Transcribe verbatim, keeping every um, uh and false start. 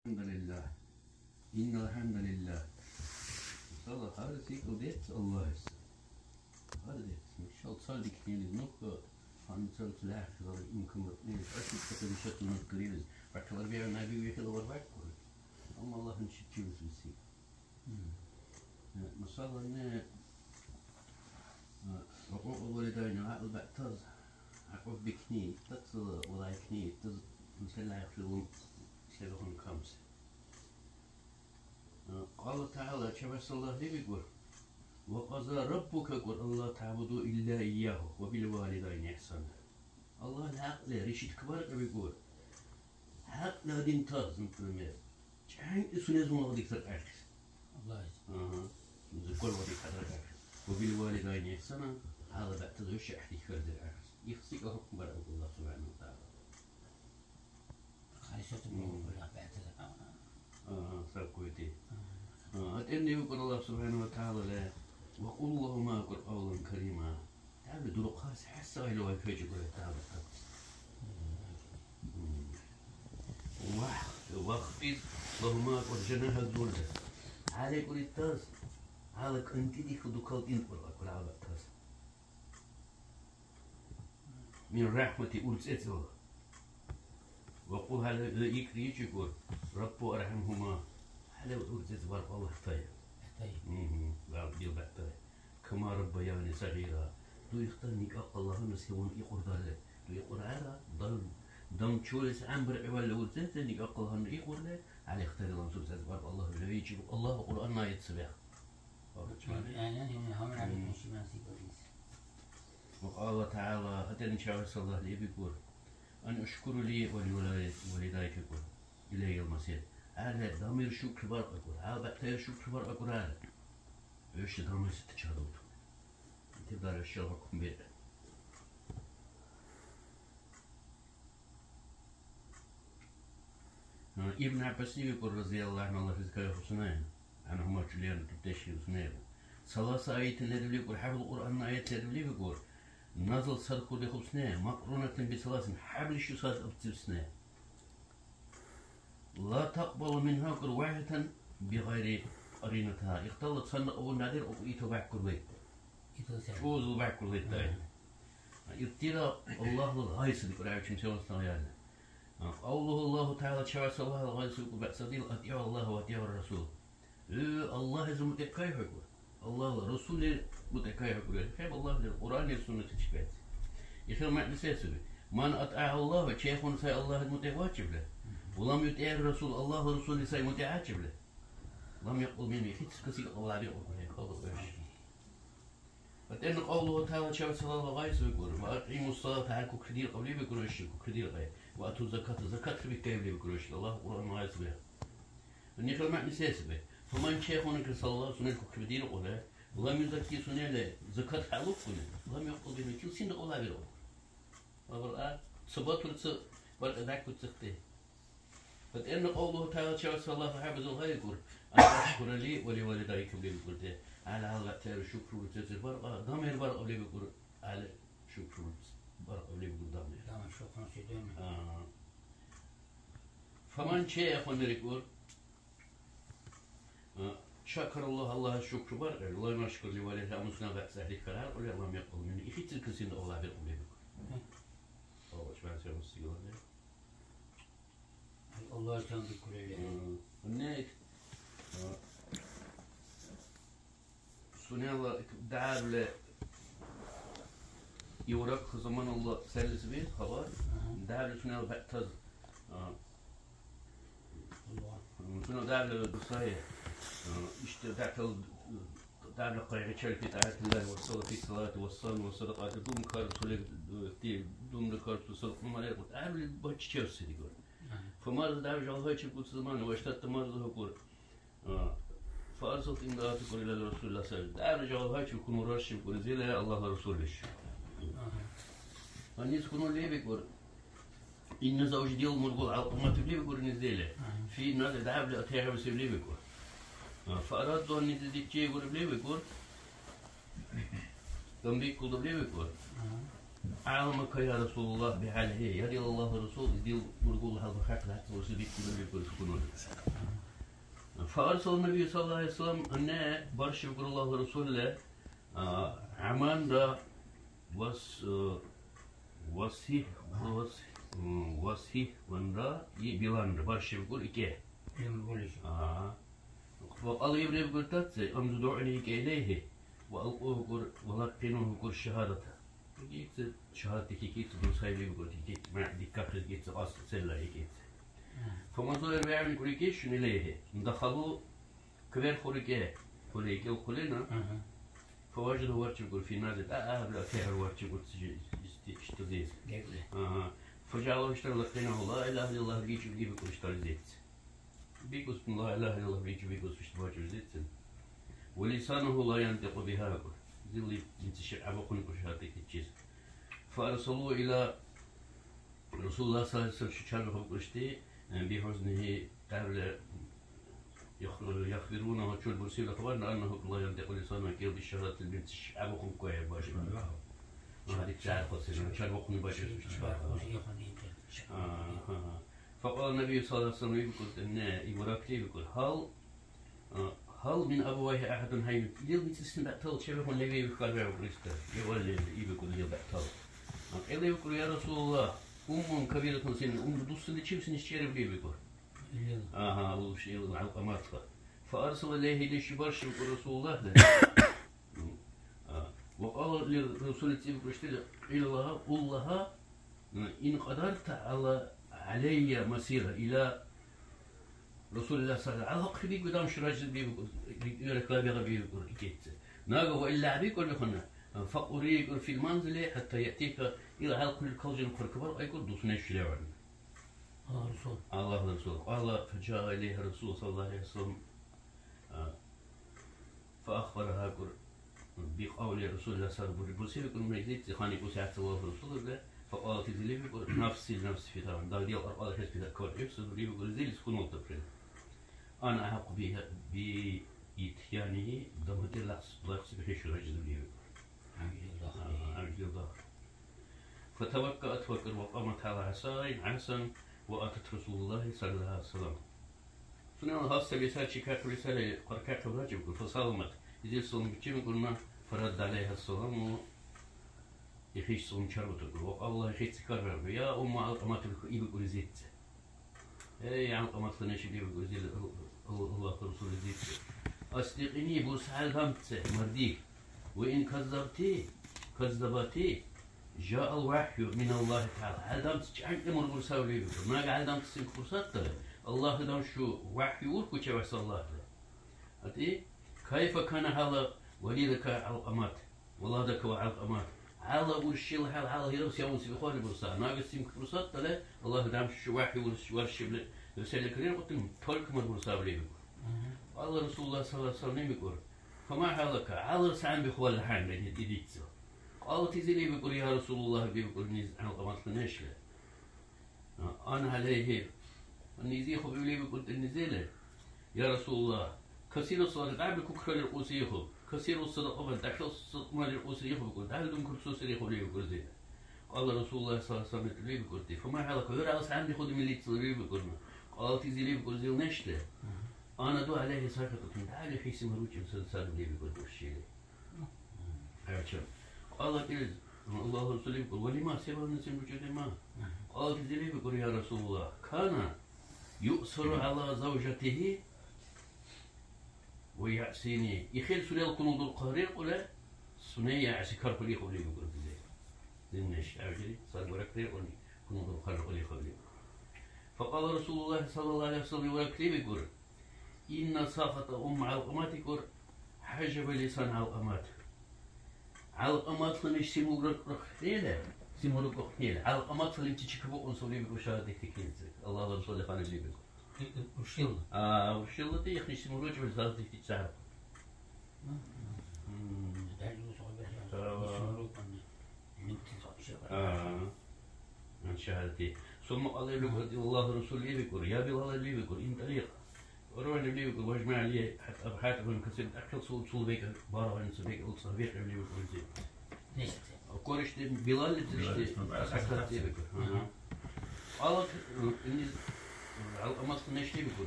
الحمد لله. إن الحمد لله. Масала, гьар зикр децӀ Аллагьес. Гьар децӀ. Мисал, цалдикнилис нуха гьанна цалцӀла гӀяхӀси гъала имкан батнилис, ошибката бишахъи нух калилис, бахъал арбякьун аби вихӀил варгвайкур. Амма Аллагьни чеббируси биси. Мгм. Э, масалани, э, гӀукьукьла валидайна гӀякьлу бегӀтас гӀякьлу бикни, иттас валайкни, иттас нушала гӀяхӀлигъуна лебихъуна камси. Э, Аллагь ТагӀяла чевяхӀси Аллагьли викӀур, «Ва къаза раббука», викӀур, «алла таъбуду илля ийяху ва бил валидайни ихсана». Аллагьли гӀякьли решетка баркьа викӀур. ХӀякьли адинтас, например, чӀянкӀли сунезму вагьдик саркьяхъес. Аллагьис. Ага. Закон вагьдик саркьяхъес. Ва бил валидайни ихсана, гьала бегӀтас виша гӀяхӀдик хьардиргӀяхъес. Ихси ка хӀукм бараб Аллагь субхӀяна ва тагӀяла. Хайсату Мгм. бухӀула бегӀтас. Ага, саккуйти. Ага. А, атӀенни викӀур Аллагь субхӀяна ва тагӀялала, «Ва кьул лагьума», викӀур, «кьавлан карима». ХӀябли дурхъаси хӀясайли вайхӀейчикӀули тяхӀярбатахъес. Вах-, вахфид лагьума, викӀур, жанахӀа зулли. ГӀяла, викӀур, иттас, гьала кӀантӀи дихьу дукал тӀинтӀбаркьа, викӀур, гьала бегӀтас. Мин рахӀмати, урцецӀила. Ва кьул, гьала икри ичикӀур, Раббу архӀямхӀума, гьала урцецӀ баркь Аллагь тая. Тая. Мгм. Ва ил бегӀтая. Кама раббаяни сагъира. Ду ихтар никӀахъ Аллагьунас хӀеван икьурдарли. Ду икьурара, дам, дам чулис гӀямбиркьивалли урцецӀи, никӀахъ Аллагьунра икьурли, гьала ихтарила урцецӀ баркь Аллагь вегӀичи, Аллагь Кьуръанна ит сабехъ. Мгм. Ва кьала тагӀяла, атӀани чевяхӀси Аллагьли бикӀур, «Ан ушкур ли ва ли валидайка», викӀур, «илайял масир». ГӀяхӀли дамир шукр баркьа, викӀур. ГӀяхӀ бегӀтайра шукр баркьа, викӀур, гӀяхӀли. ХӀуша дамайсити чадултур. Итиб дара хӀушала хӀукму биркьа. Ибн ГӀяббаси викӀур, разияллагьу гӀянгьу, Аллагь разикайхъусина, гӀянгьума чулиан дудешли узунаиб. Саласа аятин лерли викӀур, хӀябал Кьуръанна аят лерли викӀур, назал сархурдехъубсина, макърунатан бисаласин, хӀябли шусад абцибсина. Ла такъбалу мингьа, викӀур, вагӀитан бигъайри къаринатиха. Ихтала цанна кьабулнадиркьу, иту бяхӀкур вайтӀа. Иту сай. Чузу бяхӀкур вайтӀа. Мгм. Ибтира Аллагьла гъайси дикӀур гӀевчим севан сагъяна. Кьавлугьу Аллагьу ТагӀяла чевяхӀси Аллагьла гъайси викӀур бегӀсадил, «АтӀигӀу Аллагь ва атӀигӀу Расул». Э, Аллагьлизи мутӀигӀкайхӀекӀур. Аллагьла Расулли мутӀигӀкайхӀекӀур. ХӀеб Аллагьли Кьуръаннир суннатичи бегӀти. Ихила мягӀни се саби? Ман атӀагӀа Аллагь, чейхъуна сай Аллагьли мутӀигӀвачибли. Ва лам ютӀигӀ Расул, Аллагьла Расулли сай мутӀигӀачибли. Лам якъбал мингьу, ихицкаси кьабулабиркьу, кьабулбиркьу. ВатӀенну кьавлугьу тагӀяла чевяхӀси Аллагьла гъайси викӀур, «Ва акьиму ссалата», гьар кукри диркьабли викӀур иши, кукри диркье, «ва ату заката», закат хӀебиккайбли викӀур иши, Аллагь Кьуръан гъайси бихӀ. Нихал мягӀни се саби? Фаман чейхъуна ка салла сунела кукри диркьули, лам юзакки сунела закат хӀялуккуни, лам якъбал мингьу, ил синра кьабулабиркьу. Вабар а, цабатур ца баркьа даккуцахъи. ВатӀенну кьавлугьу тагӀяла чевяхӀси Аллагьли хӀябэзул гъайикӀур, «Ан ашкура ли ва ли валидайка» викӀурти. ГӀяла гьалаб тяра шукру урцецӀи баркьа, дамир баркьабли викӀур, гӀяла шукру баркьабли викӀур дамир. Дамир шукру се дена? А. Фаман чейхъуна рикӀур, а, шакара Аллагь, Аллагьли шукру баркьа, ва лам яшкур ли валидайхи, амма сунела бегӀ сахӀли караркьули, лам якъбал мингьу, ихицкаси кьабулабиркьу викӀур. Аллагь чебяхӀси мусигала. Аллагь чамбиккули. М, не, а, сунела дявле Иврак заманалла серлис бирид хабар. Ага. Дявле сунела бегӀтаз, а, Аллагь. Сунела дявле дусай, а, ишди дявле, дявле къайгъичерти тӀагӀятиллагьи ва салати, салати ва сами ва садакьати дум карцули, ти дум карцу садакьа мареркьу. Дявле бачи чевси дигур. Фамарра дявле жагьлгьайчи куц замана ва иштатта марза хӀукур. А, фаарсалат имраату кур ила Расулилла саллаллаху алейхи ва саллям. Дявле жагьлгьайчи хьунул раршиб кур, зила Аллагьла Расуллис. Ага. Анис хьунул лебикӀур. Инна завжи дил мургул гӀялкьуматибли бикӀур низили. Ага. Фи нази дявли атягӀибсибли бикӀур. А, фаарадду ан низи дичи гурибли бикӀур. Дамбиккулра лебикӀур. Ага. ГӀялмака, я Расулуллагь, бихӀялихӀи, я дила Аллагьла Расул, дил мургул хӀял бахахъи гьатӀи урси биккулра бикӀур хьунул. فأرسل النبي صلى الله عليه وسلم, гьанна баршибикӀур Аллагьла Расулли, а, ГӀаманра вас-, э, Васих-, Вас-, м, Васихванра и Биланра баршибикӀур икӀе. Ил гулиш. А. وقال, иб лебикӀур тацци, أمددوني икӀе илайхи, وألقوه икӀур, ولقنوه икӀур الشهادة. ИкӀи ца шагьадат дихьи, икӀи ца дурсай лебикӀур, икӀи ца мягӀ дикахъес, икӀи ца кьас цела икӀи ца. Мгм. فمضوا, вегӀ викӀур икӀи шин илайхи. دخلوا, кверхур икӀи, хъули икӀи хъулина. Мгм. فوجده, варчибикӀур في الناس, а, а, а, кехӀур варчибикӀур ца жи-, ишти-, иштудиз. ГекӀли. Ага. فجعله, иштар لقنه لا إله إلا الله бикӀули бикӀур иштар зеци. БикӀус, لا إله إلا الله бикӀу, бикӀус, виштӀбачӀур зеци. ولسانه لا ينطق بها, зилли мицӀи ши гӀябахъуни кӀур шагьадат дихьичис. فأرسلوا إلى رسول الله صلى الله عليه وسلم, ши чарбихъуб кӀушти, э, بحزنه, кьявли يخ-, يخبرونه, чул бурсивли хабарна, أنه لا ينطق لسانه, кӀел ди шагьадат мицӀи ши гӀябахъун кӀуя баши. Ага, дик чархъуси, чарбахъуни баши. Ага. فقال النبي صلى الله عليه وسلم, ибикӀур, не, ибуракли бикӀур, هل, а, هل من أبويه أحد حي, ил мицӀисни бегӀтал чебихьун левиев хьарбиуб риста, левалли, ибикӀур, ил бегӀтал. А, кьел ибикӀур, يا رسول الله, أم كبيرة سنا, умру дусличив сунес черибли бикӀур. Ил. Ага, улшил ГӀялкьаматла. فأرسل إليه, иличи баршибикӀур Расулуллагьли. А, وقال للرسول, цӀибикӀуштили, قيل لها, قل لها, إن قدرت على, علي مسيرة إلى رسول الله صلى الله عليه وسلم, гьалакхъи бикӀу дам шуражли бибикӀу, рекла бегӀа бибикӀу икӀецци. Нага ва илла бикӀу бихуна, فقريكر في المنزل حتى يأتيك, ил гьалкхъули калжин хъуркабар айкӀур дусунеш леварна. Аллагьла Расул. Аллагьла Расул. قال فجاء إليه الرسول صلى الله عليه وسلم, а, فأخبرها, кӀур, بقول رسول الله صلى الله عليه وسلم, бурибурсивикӀур, мезлици хани кӀусяцалла Расулулла, فقالت, изили бикӀур, نفسي نفسي, фита, дагъдил аркьала хӀес фита кавархӀебси, бурибикӀур, изилис хьунулта пред. أنا أحق بها, بإتيانه, дамгьатӀира лахс-, лахси бихӀи шурачи, бурибикӀур. ГӀябдулла. А, ГӀябдулла. فتوكأت, вакӀур, وقامت على عصا, гӀясан, وأتت رسول الله صلى الله عليه وسلم. Сунела гьас саби сай чикахъибли сай хъаркахъиб ракӀибкур, فسلمت, изир салам бичибикӀурна, فرد عليها السلام, ихис салам чарбатуркур. وقال, ихис цикарбаркур, يا أم علقمة, ибикӀур изирци. Эй, ГӀялкьаматла неш, ибикӀур изир Ал-, Ал-, Аллагьла Расул изирци. أصدقيني, бурсхӀел адамци, мардих. وإن كذبت, كذبت, جاء الوحي من الله تعالى. ХӀел адамци чӀянкӀли мургур савли бикӀур. Нага хӀел адамци синкӀ бурсадтала, Аллагьла адам шу вахӀи урху чевяхӀ Аллагьла. ГьатӀи, كيف كان حال والدك علقمة, ولدك وعلقمة. ХӀела уршила хӀял, хӀела гьираб сявунси бихъули бурса. Нага синкӀ бурсадтала, Аллагьла адам шу вахӀи урш-, варшибли, веселикриркьутин, только мургур савли бикӀур. Мгм. قال رسول الله صلى الله عليه وسلم, бикӀур. فما حالك, хӀела сянбихъули хӀянра ди-, дидицци. قالت, изили бикӀур, يا رسول الله, бикӀур, низ ГӀялкьаматла нешли. أنا عليه. Низи хъубиули бикӀур, низили. يا رسول الله, كثير الصلاة, дявли кукралиркьуси ихъуб. كثير الصدقة, дахъал садакьмалиркьуси ихъуб, бикӀур, дявли дум курсусири ихъубли бикӀур зили. قال رسول الله صلى الله عليه وسلم, итли бикӀурти, فما حالك, хӀура ала сянбихъули милицала бикӀурна. قالت, изили бикӀур, зил нешли. أنا عليه ساخطة, дявли хӀисимаручил саби бикӀур дуршили. ГӀерча. قالت, Аллагьла Расул бикӀур, ولم, се барна сен бучӀутима? قالت, изили бикӀур, يا رسول الله, كان يؤثر على زوجته ويعصيني. Ихъил сунела хьунул дурхъа риркьули, сунела гӀясикар хъули хъули бикӀур дизе. Дин неш, гӀявжири, сарбаракриркьуни, хьунул дурхъа риркьули хъули. فقال رسول الله صلى الله عليه وسلم, варакли бикӀур, إن سخط أم علقمة, бикӀур, حجب لسان علقمة. ГӀялкьаматла неш симулрукъухӀели, симулрукъухӀели, ГӀялкьаматла лимти чикабухъун савли бикӀур шагьадат дихьикилзи. Аллагьла Расул ханали бикӀур. Уршилла. А, уршилла ти ихни симулручи бил сагъ дихьи цар. Мгм. Мгм. Дали усугъ бихьи. Ава. Симулрукъани. Минти сагъ шагьадат. А. Аншагьати. Сумма кьала, Аллагьла Расул бикӀур, я Билал, бикӀур, интӀаликъ. Рвани бикӀур, важма гӀяли, хӀят-, хӀят-, хӀят-, касир, ахъил цул, цул бекӀ, баргъани цул бекӀ, цул бекӀ, бикӀур, зи. Нешли. Кореш де Билал, Билал, дешли, исма, асхӀяб, асхӀяб, бикӀур. Ага. Алак, э, ини, э, Алкьамат нешли бикӀур.